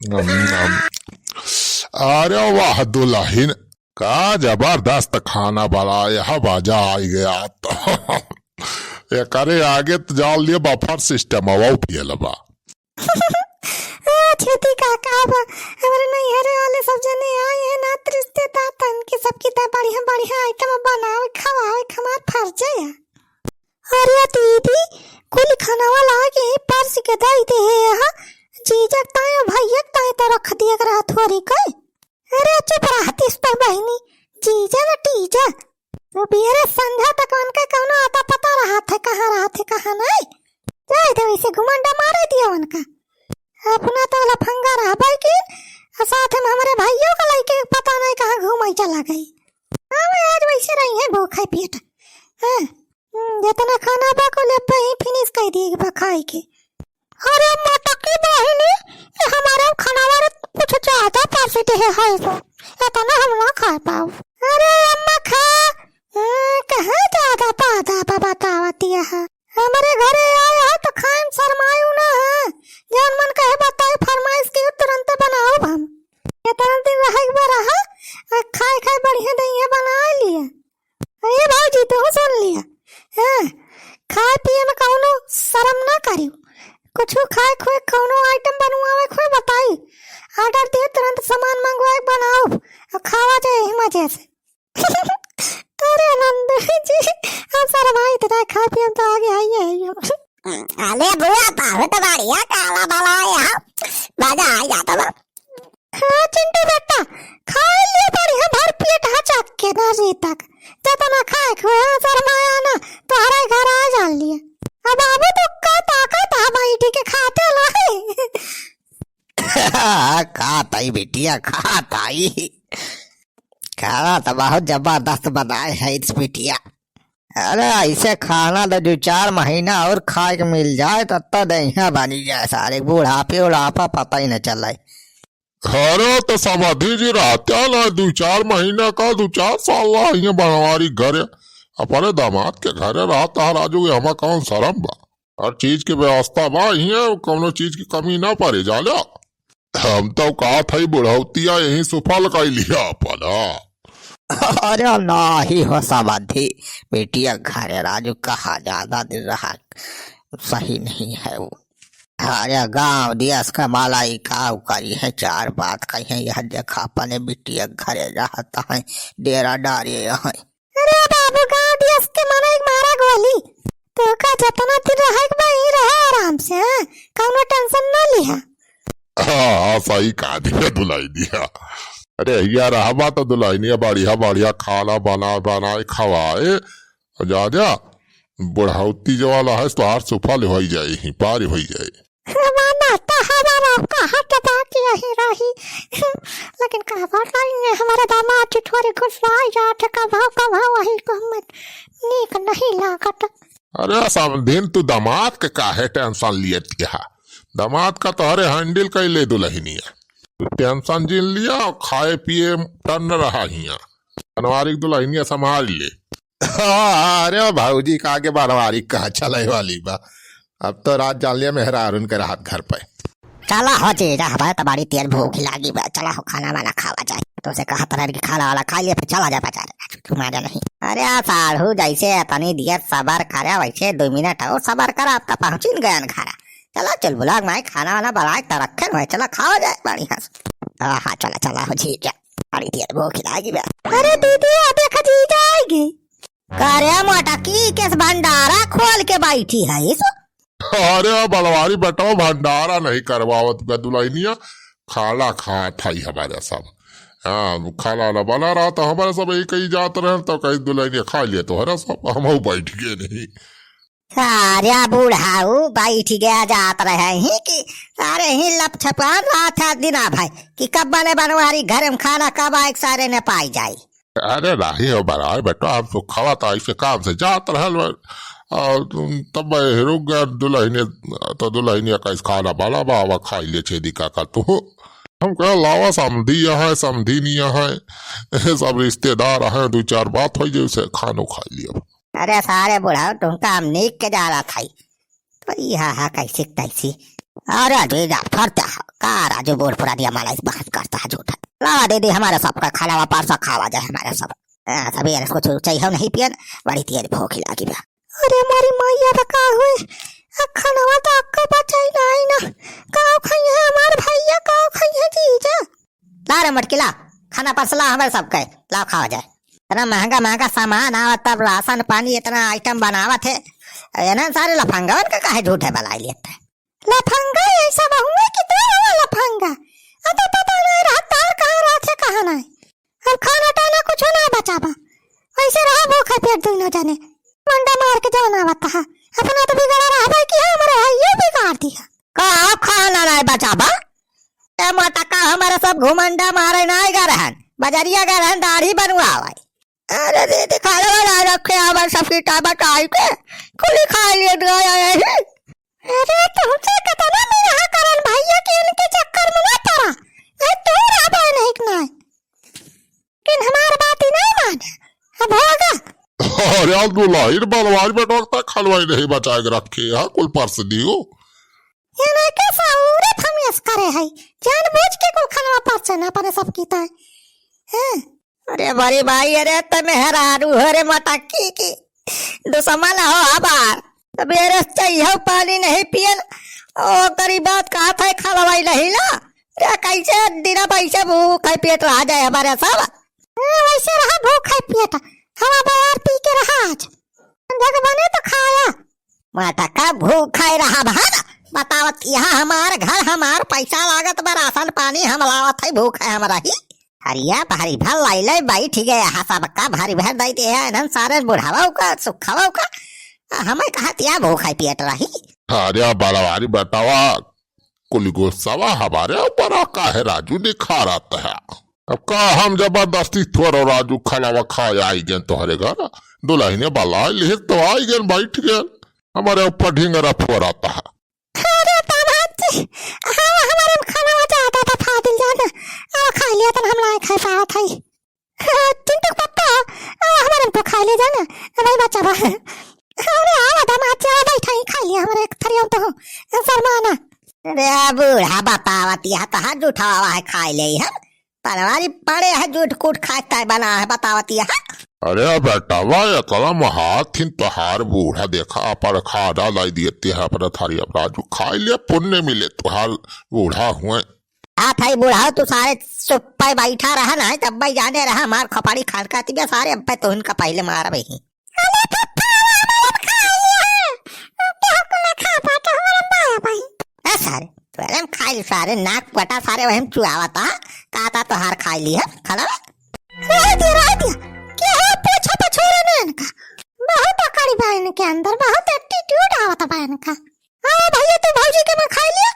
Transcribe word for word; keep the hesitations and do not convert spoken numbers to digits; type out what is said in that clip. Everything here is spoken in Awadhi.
नम, नम। अरे वाह दुलहिन, का जबरदस्त खाना बनाए ह, मजा आइ गया। तो एकरे आगे त जान लिया बफर सिस्टम अब फेल बा। आ, छेदी काका बा, हमरे नैहरे वाले सब जने आए हैं, नात रिश्तेदार, तन के सबकी दा बढ़िया बढ़िया आइटम बनावे, खवावे, हमार फर्ज है। अरे दीदी, कुल खानावा लाके परस के दइ देहे ह। जीजा क ताई अउ भइया क ताई त रख दिया के रहत होरी कइ। अरे चुप रहतिस त बहिनी, जीजा न टीजा। सुबेरे संझा तक उनके कउनो अता पता रहत है, कहाँ रहत है, कहाँ नाहीं। जाइ दे, वइसे घुमंडा मारे दिया उनका। अपना तो लफंगा रहबइ की, अउ साथ में हमरे भइयो क लइके पता नाहीं कहाँ घूमइ चला गइ। हाँ, मैं आज वइसे रही है भूखइ पेट। हाँ। हम्म, जेतना खाना बा, कुल एब्बे ही finish कइ दिए बा खाइ के। अरे मोटकी बहिनी, ये हमारे खाना वाले कुछ ज्यादा परस देहे है वो, एतना हम ना खाइ पाउब। अरे अम्मा खा, हाँ, कहाँ ज्यादा पादा बा बतावतिया है। हमरे घरे आए हो तो खाए में शर्मायु ना है, जउन मन कहे बताई फरमाइश की तुरंते बनाउब हम। एतना दिन रहइ के बा रहा, आ खाए खाए बढ़िया दहिया बनाइ लिया। ए भौजी, तू सुन लिया, हाँ, खाए पिए में कउनो शरम ना करियो, कुछु खाए खोए कउनो आइटम बनवावे खोए बताई, ऑर्डर दियो, तुरंत सामान मंगवाए बनाउब अउ खावा जाए यही मजे से। अरे नंदू जी, हम शर्माइत ना, खाए पिए में तो आगे आइए आइए। अरे बुआ, बहुत बढ़िया खाना बनाए हो, मजा आ जाता बा। हाँ चिंटू बेटा, खाइ लिया बढ़िया भर पेट हचक के ना जी तक। जेतना खाए के होए, हाँ, शर्माया ना, तोहरे घर आ जान लिया। अब बाबू तो का ताकत है बैठी के खाते लाई। खात आई बिटिया, खात आई। खाना तो बहुत जबरदस्त बनाए है इस बिटिया। अरे, ऐसे खाना तो दो चार महीना और खाए के मिल जाए, तब तो देहिया बनी जाए सारे, बुढ़ापे उढ़ापा पता ही न चले। अरे, तो समधी जी रहते ना, दो चार महीना का, दो चार साल रहा हियाँ बनवारी घरे, अपने दामाद के घरे रहता है राजू, हमा कौन शरम बा? हर चीज के व्यवस्था बा हियाँ, कौनो चीज की कमी ना पड़े, जाना। हम तो कहत हई बुढ़ौतिया यहीं सुफल कइ लिया अपन, हाँ। अरे नाही हो समधी, बिटिया घरे राजू कहाँ ज्यादा दिन रहा, सही नहीं है वो। अरे गाँव दियस का माला ई काउ करी है, चार बात कही है, यह देखा अपने बिटिया घरे रहत है, डेरा डारे है। अरे बाबू, गाँव दियस के मारा एक मारा गोली। तोका जतना दिन रहे के बा, ई रहे आराम से, हाँ? कौनो tension ना लिहा। हाँ, हाँ, सही कहा दिया दुलहिनिया। अरे, हिया रहबा तो दुलहिनिया बढ़िया, बढ़िया खाना बना, बनाए, खवाए। जा, जा, बुढ़ौती जो वाला है, तोहार सुफल होई जाई, ही पार होई जाई। माना तो हमारा कहा के बात यही रही, लेकिन का बताई, ये हमारे दामाद जी थोड़े गुस्सा जात है, कभो कभो वही को हमें नीक नहीं लागत। अरे समधिन, तू दामाद के काहे tension लियत है? दामाद का तोहरे handle कइ ले दुलहिनिया, तू tension जिन लिया, खाए पिए टन रहा हियाँ, बनवारी के दुलहिनिया संभाल ले। हाँ, अरे भौजी का आगे बनवारी कहाँ चले वाली बा। अब तो रात जान लिया मेहरारून के रहत घर पे। चला हो जीजा, हमारे तो बड़ी तेज भूख लागी बा, चला हो खाना वाना खावा जाए। तो से कहा तरह की खाना वाला खा लिया, फिर चला जाए बाजार। तू मारा नहीं। अरे साढ़ू, जैसे तनी दिया सबर करे, वैसे दो मिनट और सबर करा, अब तो पहुँचिन गयन घरा। चला चुलबुला माई खाना वाना बनाए तो रखे हुए, चला खावा जाए बढ़िया से। हाँ, हाँ, चला, चला हो जीजा, बड़ी तेज भूख लागी बा। अरे दीदी, आ देख जीजा आइ गए। का रे मोटकी, केस भंडारा खोल के बैठी है इस? अरे बनवारी बेटवा, भंडारा नहीं करवावत बा दुलहिनिया, खाना खात है हमारे सब। हाँ, खाना ना बना रहा तो हमारे सब यही कहीं जात रहे तो कहीं दुलहिनिया खा लिया तोहरा सब, हम बैठ गए नहीं। सारे बुढ़ाऊ बैठ गया जात रहे ही कि सारे ही लपछपान रहा था दिना भाई कि कब बने बनवारी घर में खाना कब आए सारे ने पाई जाए। अरे नाही हो बराए बेटा, हम तो खावा था ऐसे काम से जात रहल बा। और तब मैं रुक गया दुलहिने, तो दुलहिनिया का इस खाना वाला बाबा खाई ले छेदी काका तू। हम कहा लावा समधी यहाँ है, समधी नहीं यहाँ है, सब रिश्तेदार हैं, दो चार बात हो जाए, उसे खानो खाई लिया। अरे सारे बुढ़ाऊ, तुमका हम नीक के जा रहा था। तो ई हा हा कैसे तैसी। अरे दीदा, फरता है। का राजू बूढ़ पुरानिया माला इस बहस करता है झूठा। लावा दीदी, हमारे सबका खाना वापस खावा जाए हमारे सब। हाँ, सभी कुछ चाहिए नहीं पियन, बड़ी तेज भूख लागी बा। अरे मोरी मैया, तो का हुए? आ खानवा तो अक्का बचाई नहीं ना। का खाई है हमार भैया, का खाई है जीजा? ला रे मटकी ला, खाना परसला हमारे सबके, लाओ खावा जाए। इतना महंगा महंगा सामान आवत, तब राशन पानी इतना आइटम बनावत है, एना सारे लफंगवन का काहे झूठे बलाई लेत है? लफंगा ऐसा बहुए कि तू हवा लफंगा। अब तो पता नहीं रहा तार कहाँ रहत है, कहाँ नहीं। अब खाना टाना कुछ ना बचाबा, ऐसे रहा भूखा पेट दुइनो जने। मुंडा मार के जवन आवत है, अपना तो बिगड़ा रहबे कि हमारे भाइयों बिगाड़ दिया। का खाना नहीं बचाबा? ए मोटका, हमारे सब घुमंडा मारे नाई गा रहन, बजरिया गा रहन, दाढ़ी बनवावे। अरे दीदी, खाना बना रखे, हमारे सब की टाइम बताई के, कुली खा लिए गया यही। अरे तुमसे कितना मिला करन भैया कि इनके चक्कर में ना पड़ा। ए, तू रहा नहीं कि नहीं? लेकिन हमार बात ही नहीं माने। अब होगा। अरे आज दुलाहिन बनवारी बटोरता, खलवाई नहीं बचाए के रखे, हाँ, कुल परस दियो। ये ना के साउरे फमियस करे है, जानबूझ के कुल खलवा परसे ना परे सब की ताई। हैं? अरे बड़ी भाई, अरे त मेहरारू हो रे मटक्की की, दुश्मन हो हमार। सबेरे से चाहिए पानी नहीं पियन, ओ गरीब बात कहा था, खलवाई नहीं ला। रे कैसे दिन पैसे भूख है पेट रहा जाए हमारे सब। ए, वैसे रहा भूख है पेट, हवा बयार पी के रहा आज। जग बने तो खाया। माता का भूख है रहा भान, बतावत यहाँ हमार घर, हमार पैसा लागत बा, राशन पानी हम लावत है, भूख है हमरा ही। हरिया भारी भर लाई लाई बैठ गए, यहाँ सबका भारी भर दई दे है, इन्हन सारे बुढ़ावा का, सुखावा का, हमें कहा तिया भूख है पेट रही। अरे बलवारी बतावा, कुल गुस्सावा हमारे ऊपर आ, काहे राजू दिखा रहा है? अब का हम जबरदस्ती थोरो राजू खानावा खाए आई गए तोहरे घर, दुलहिने बलाए लिहिस तो आई गए, बैठ गए, हमारे ऊपर ढिंगरा फोराता है। अरे दामाद जी, हाँ, हमारे में खानावा ज्यादा था, फादिल जाना, अब खा लिया तो हम नहीं खा पावत है। चिंटू के पप्पा, आ, हमारे तो खा ले जाना, भाई बच्चा बा। अरे, आवा दामाद जी, आवा, बैठा ही खा लिया, हमारे एक थरिया तो हो, शर्माना। अरे, बूढ़ा बतावत, यह तो हाथ उठावा है, खा ले हम। पनवारी पड़े है, जूठ कूट खाए ताई बना है, बतावत यह। अरे बेटावा, इतना महाथिन तोहार बूढ़ा देखा, अपन खाना लाई दिए ते है, अपना थारी अपना जो खा ले, पुण्य मिले तोहार बूढ़ा हुए। आ थाई बुढ़ाओ, तू सारे चुप्पे बैठा रहा ना, तब भाई जाने रहा, मार खपाड़ी खान का तिबिया सारे, अब पे तो इनका पहले मार भाई। अरे फुफ्फा, हमारे खा लिया है। अब क्या हुक्म में खा पा, तो हमारे माया भाई। ए सारे, तू एकदम खा ली सारे, नाक पटा सारे, वही में चुआवा था, कहा था तो हार खा ली है, खाना में। रह दिया, रह दिया। क्या है, पूछा तो छोड़े ना इनका। बहुत अकड़ बा इनके अंदर, बहुत attitude आवत बा इनका। हाँ भैया, तू भौजी के में खा लिया,